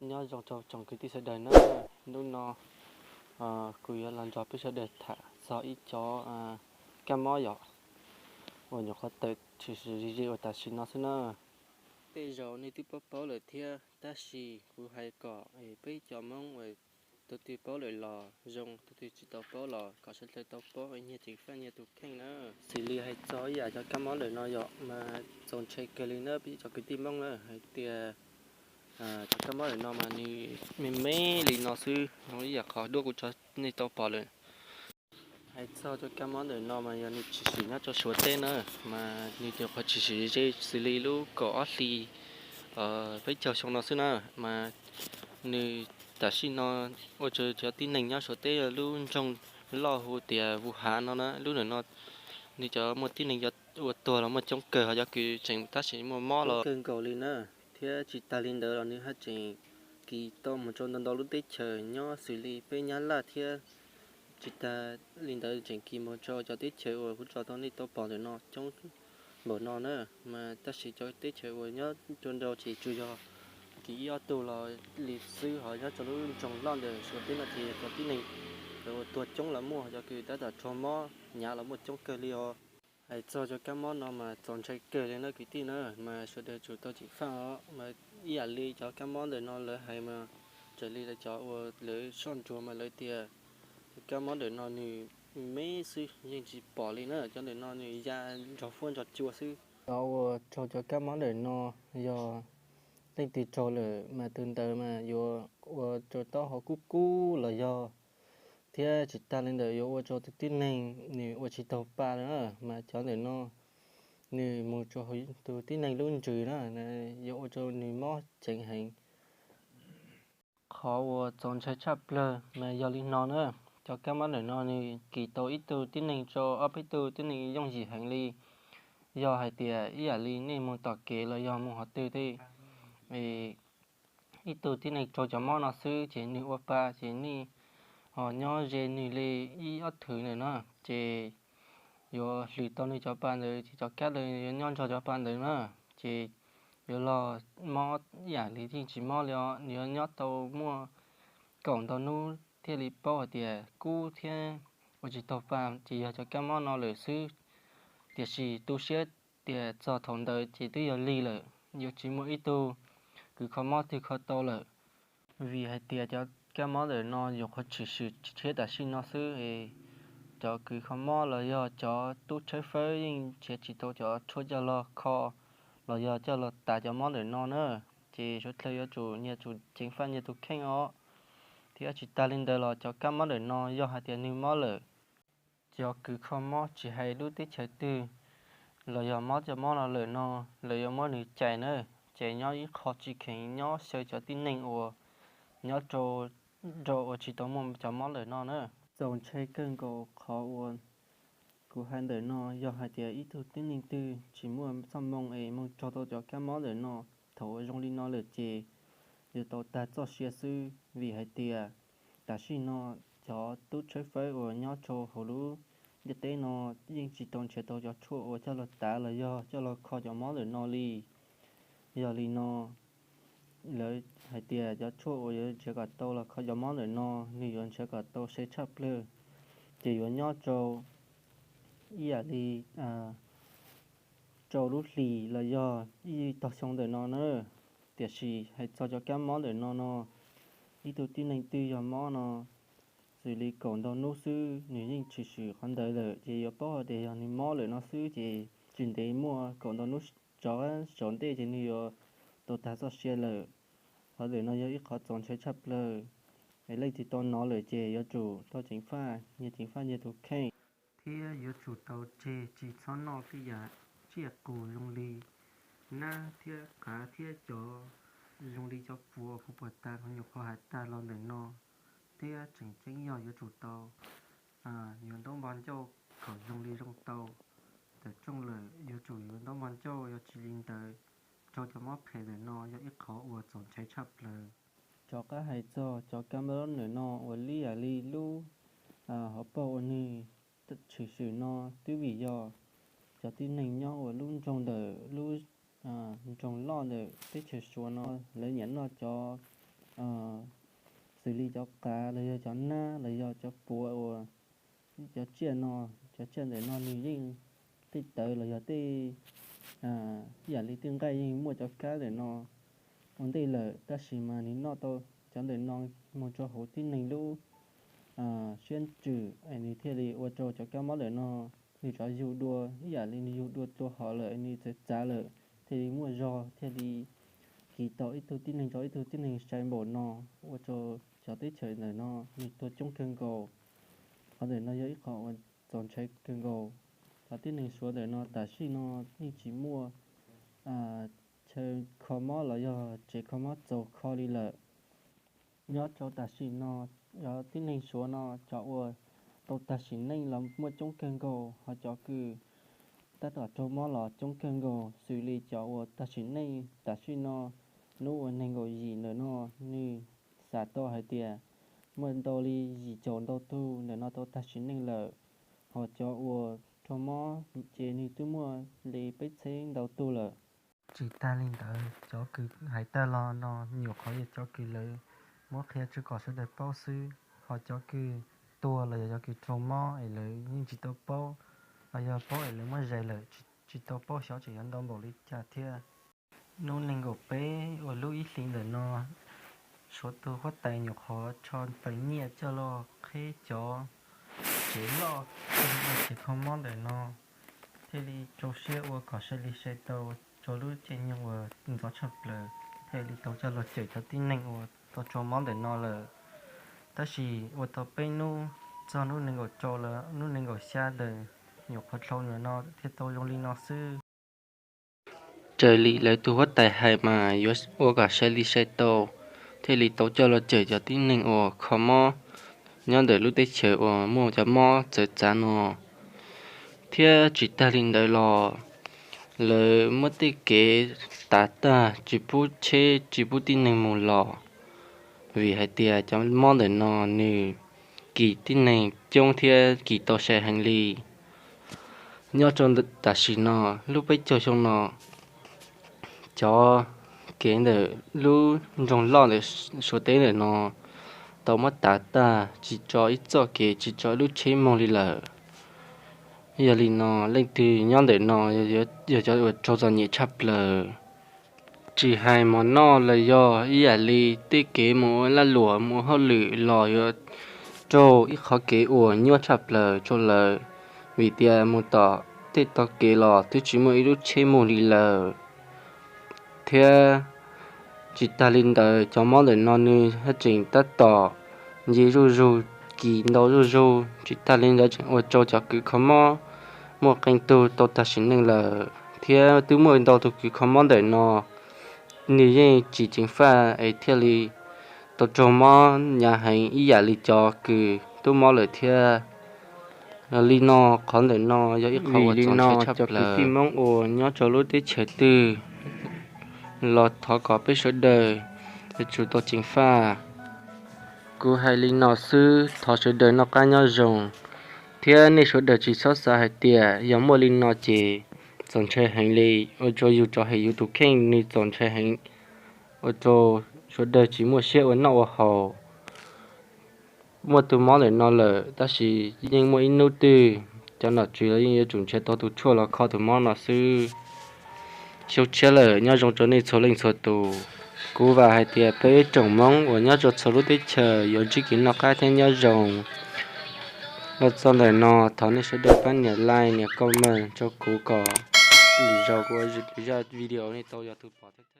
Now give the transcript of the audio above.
Nyob zoo rau tsoom kwv tij sawv daws na, hnub no kuv yuav los nrog peb sawv daws tham txog ib cov kab mob yom, uas nyuam qhuav tawm tshwm sim ze ze uas tam sim no xwb na. Tej zaum nej twb paub paub lawm thiab, tab sis kuv hais kom peb cov Hmoob uas tus twg paub lawm los zoo, tus twg tsis tau paub los kom sawv daws tau paub, nyias ceev faj nyias tus kheej na. Xws li hais txog ib yam cov kab mob ntawm no yom, mas txaus ntshai kawg li na peb cov kwv tij Hmoob na, hais tias cov kab mob ntawm no mas nws me me li no xwb, zoo ib yam qhov duab kuv tso nej tau pom lawm. Hais txog cov kab mob ntawm no mas yog nws tshwm sim nyob rau Suav teb na, mas nws nyuam qhuav tshwm sim ze xws li lub kaum ob hlis peb caug xyoo no xwb na, mas nws tam sim no ua rau cov tib neeg nyob Suav teb lub nroog loj hu tias Vuv Hav no na, lub ntawm no nws cov muaj tib neeg ua tuag los muaj coob kawg, ho cov kws tseem tab sis muaj mob los kawg nkaus li na. Thiab tsis tas li ntawd los nws haj tseem kis tau mus rau ntau ntau lub teb chaws nyob xws li peb Nyab Laj thiab tsis tas li ntawd tseem kis mus rau cov teb chaws uas kuv tso tau nej tau pom ntawm no coob npaum no na. Mas tab sis cov teb chaws uas nyob rau nrau ces tsuas yog kis ib ob tug los li xwb, ho nyob rau lub nroog loj ntawm Suav teb no ces cov tib neeg ua tuag coob los muaj, cov kws tab tom raug mob hnyav los muaj coob kawg li os. Hais txog cov kab mob no mas txaus ntshai kawg li na kwv tij na, mas sawv daws tsum tau ceev faj os. Mas ib yam li cov kab mob ntawm no lawv hais mas raws li lawv cov uas lawv soj ntsuam mas lawv tias cov kab mob ntawm no nws me xwb yeej tsis pom li na, cov ntawm no nws ya nrog fuab nrog cua xwb. Cov uas raug cov kab mob ntawm no yog leej twg raug lawm mas tus ntawd mas yuav ua rau taub hau kub kub los yog, thiab tsis tas li ntawd yuav ua rau tus tib neeg nws ua tsis taug pa lawm na, mas cov ntawm no nws mus rau tus tib neeg lub ntsws na, yuav ua rau nws mob ceev heev. Qhov uas txaus ntshai tshaj plawg mas yog li no na, cov kab mob ntawm no nws kis tau ib tug tib neeg rau ob peb tug tib neeg yooj yim heev li. Yog hais tias ib yam li nej mus tom kev los yog mus qhov twg tej, ib tug tib neeg raug cov mob no xwb ces nws ua pa ces nej ho nyob ze nws li ib ob thwv ntawm no ces yuav hlwv tau nws cov pa ntawd ces cov kab ntawd yuav nyob nrog cov pa ntawd na, ces yuav los mob ib yam li yeej tsis mob li os, nws yuav nyob tau muaj kaum ntau hnub thiaj li paub hais tias kub thiab ua tsis taug pa ces yog cov kab mob no lawm xwb. Tiam sis tu siab tias txog thaum ntawd ces twb yog lig lawm, yuav tsis muaj ib tug kws kho mob twg kho tau lawm. Vim hais tias cov kab mob ntawm no nyuam qhuav tshwm sim tshiab tam sim no xwb es cov kws kho mob los yog cov tub tshawb fawb yeej nrhiav tsis tau cov tshuaj coj los kho los yog coj los tav cov mob ntawm no na. Ces suav dlawg yuav tsum nyias tsum ceev faj nyias tus kheej os. Thiab tsis tas li ntawd los cov kab mob ntawm no yog hais tias nws mob lawm, cov kws kho mob tsis hais lub teb chaws twg los yog mob cov mob no lawm no, lawv yuav muab nws cais na, ces nyob ib qho tsis kheev nyob xyaw cov tib neeg uas nyob rau nrau uas tsis tau muaj cov mob lawm no na. Txaus ntshai kawg nkaus qhov uas kuv hais ntawm no, yog hais tias ib tug tib neeg twg tsis muaj txoj moo es mus raug tau cov kab mob ntawm no, thaum uas zoo li no lawm ces yuav tau tag txoj sia xwb, vim hais tias tam sim no cov tub tshawb fawb uas nyob rau hauv lub ntiaj teb no yeej tsis tau nrhiav tau cov tshuaj uas coj los tav los yog coj los kho cov mob ntawm no li. Yog li no, lawv hais tias cov tshuaj uas yuav nrhiav kom tau los kho cov mob ntawm no, nws yuav nrhiav kom tau se tshaj plawg, ces yuav nyob rau ib yam li rau lub hlis los yog ib tog xyoo ntawm no na. Tiam sis hais txog cov kab mob ntawm no no, ib tug tib neeg twg yog mob no, xws li kaum ntau hnub xwb nws yeej tshwm sim qhov ntawd lawm, ces yuav paub hais tias yog nws mob lawm no xwb, ces tsis ntev muaj kaum ntau hnub tov saum ntej ces nws yuav tau tag txoj sia lawm. Qhov ntawm no yog ib qhov txaus ntshai tshaj plawg, es leej twg tau hnov lawm ces yuav tsum tau ceev faj, nyias ceev faj nyias tus kheej, thiab yuav tsum tau tseg tsis txhob noj tej yam tsiaj qus zoo li nab thiab qav thiab cov zoo li cov puav kuv puas tas kuv nyuam qhuav hais tag los ntawm no, thiab tseem ceeb yog yuav tsum tau yuav ntaub npog ncauj kom zoo li zoo tau. Tawm rooj lawm yuav tsum yuav ntaub npog ncauj, yog tsis li ntawd raug cov mob phem ntawm no yog ib qhov uas txaus ntshai tshaj plaws. Rov qab hais txog cov kab mob ntawm no uas ib yam li lub hauv paug uas nws tshwm sim no twb vim yog cov tib neeg nyob uas lub nroog ntawm lub nroog loj ntawm teb chaws Suav no lawv nyiam noj cov xws li cov qav los yog cov nab los yog cov puav uas cov tsiaj no, cov tsiaj ntawm no nws yeej tej tawv los yog tej ib yam li tej nqaij yeej muaj cov kab ntawm no ua ntej lawm, tab sis mas nws noj tau cov ntawm no mus rau hauv tib neeg lub siab ntsws es nws thiaj li ua rau cov kab mob ntawm no nws rov yug dua ib yam li nws yug dua tua hom lawm, nws txawv txav lawm, thiaj li muaj zog thiaj li kis tau ib tug tib neeg rau ib tug tib neeg sai npaum no, ua rau cov teb chaws ntawm no nws tuag coob kawg nkaus. Qhov ntawm no yog ib qho uas txaus ntshai kawg nkaus. Cov tib neeg Suav ntawm no tam sim no yeej tsis muaj chaw kho mob los yog tsev kho mob txaus kho li lawm. Nyob rau tam sim no, cov tib neeg Suav no cov uas tau tag sim neej los muaj coob kawg nkaus, ho cov kws tab tom raug mob los coob kawg nkaus, xws li cov uas tag sim neej tam sim no, hnub uas nees nkaum yim ntawm no, nws xav tau hais tias muaj ntau li yim caum ntau tug ntawm no tau tag sim neej lawm, ho cov uas raug mob ces nws twb muaj li peb txhiab ntau tug lawm. Tsis tag li ntawd, cov kws hais tag los no nyuam qhuav yog cov kws lawv muab qhia tso kom sawv daws paub xwb, ho cov kws tuag los yog cov kws raug mob es lawv yeej tsis tau paub, los yog paub es lawv muab zais lawm, tsis tau paub xyov tseem yuav ntau npaum li cas thiab. Hnub nees nkaum peb uas lub ib hlis ntawm no, Suav tus huab tais nyuam qhuav tso peev nyiaj coj los qheb cov tsev loj, tsev kho mob ntawm no, thiaj li rau siab ua kom sai li sai tau rau lub caij nyoog uas ntxov tshaj plaws, thiaj li tau coj los cawm cov tib neeg uas tau raug mob ntawm no lawm. Tab sis ua tau peb hnub, txog hnub nees nkaum rau lawm hnub nees nkaum xya ntawd, nyuam qhuav dhau ntawm no thiaj tau zoo li no xwb. Raws li lawv tus huab tais hais mas yuav ua kom sai li sai tau, thiaj li tau coj los cawm cov tib neeg uas kho mob nyob ntawm lub teb chaws uas muaj cov mob txawv txav no. Thiab tsis tag li ntawd los, lawv muab tej kev tav tag tsis pub tsheb tsis pub tib neeg mus los, vim hais tias cov mob ntawm no nws kis tib neeg coob thiab kis tau sai heev li. Nyob rau tam sim no, lub peb caug xyoo no, cov kev ntawm lub nroog loj ntawm Suav teb ntawm no tau muab tav tag, tsis tso ib txoj kev tsis tso ib lub tsheb moog li lawm. Yog li no, leej twg nyob ntawm no yog cov uas raug txom nyem tshaj plaws. Tsis hais mov noj los yog ib yam li tej kev mus ua laj luam mus ua hauj lwm los yuav raug ib qhov kev uas nyuaj tshaj plaws rau lawv, vim tias mus tom tej tog kev los twb tsis muaj ib lub tsheb mus li lawm. Thiab tsis tag li ntawd, cov mob ntawm no nws haj tseem tab tom nce zuj zug, kis ntau zuj zug. Tsis tag li ntawd tseem ua rau cov kws kho mob muaj qee tug tau tag sim neej lawm, thiab twb muaj ntau tug kws kho mob ntawm no nws yeej tsis ceev faj es thiaj li tau raug mob hnyav heev ib yam li cov kws tub mob lawm thiab. Li no, qhov ntawm no yog ib qhov uas txaus ntshai tshaj plaws. Cov kwv tij Hmoob uas nyob rau lub teb chaws twg los thov kom peb sawv daws yuav tsum tau ceev faj. Kuv hais li no xwb, thov sawv daws noj qab nyob zoo, thiab nej sawv daws tsis txhob xav hais tias yog muaj li no ces txaus ntshai heev li, ua rau yus rov hem yus tus kheej nws txaus ntshai heev, ua rau sawv daws tsis muaj siab ua noj ua haus. Muaj tus mob ntawm no lawm, tab sis yeej muaj ib hnub twg cov nom tswv los yeej yuav tsum nrhiav tau tus tshuaj los kho tus mob no xwb. Xyoo tshiab lawm, nyob zoo rau nej txhua leej txhua tus. Kuv vam hais tias peb tsoom Hmoob uas nyob rau txhua lub teb chaws yuav ntsib kev noj qab thiab nyob zoo. Los txog ntawm no, thov nej sawv daws pab nias like nias comment rau kuv kom lwm zaus kuv ua zaj video nej tau yog tus pom thiab.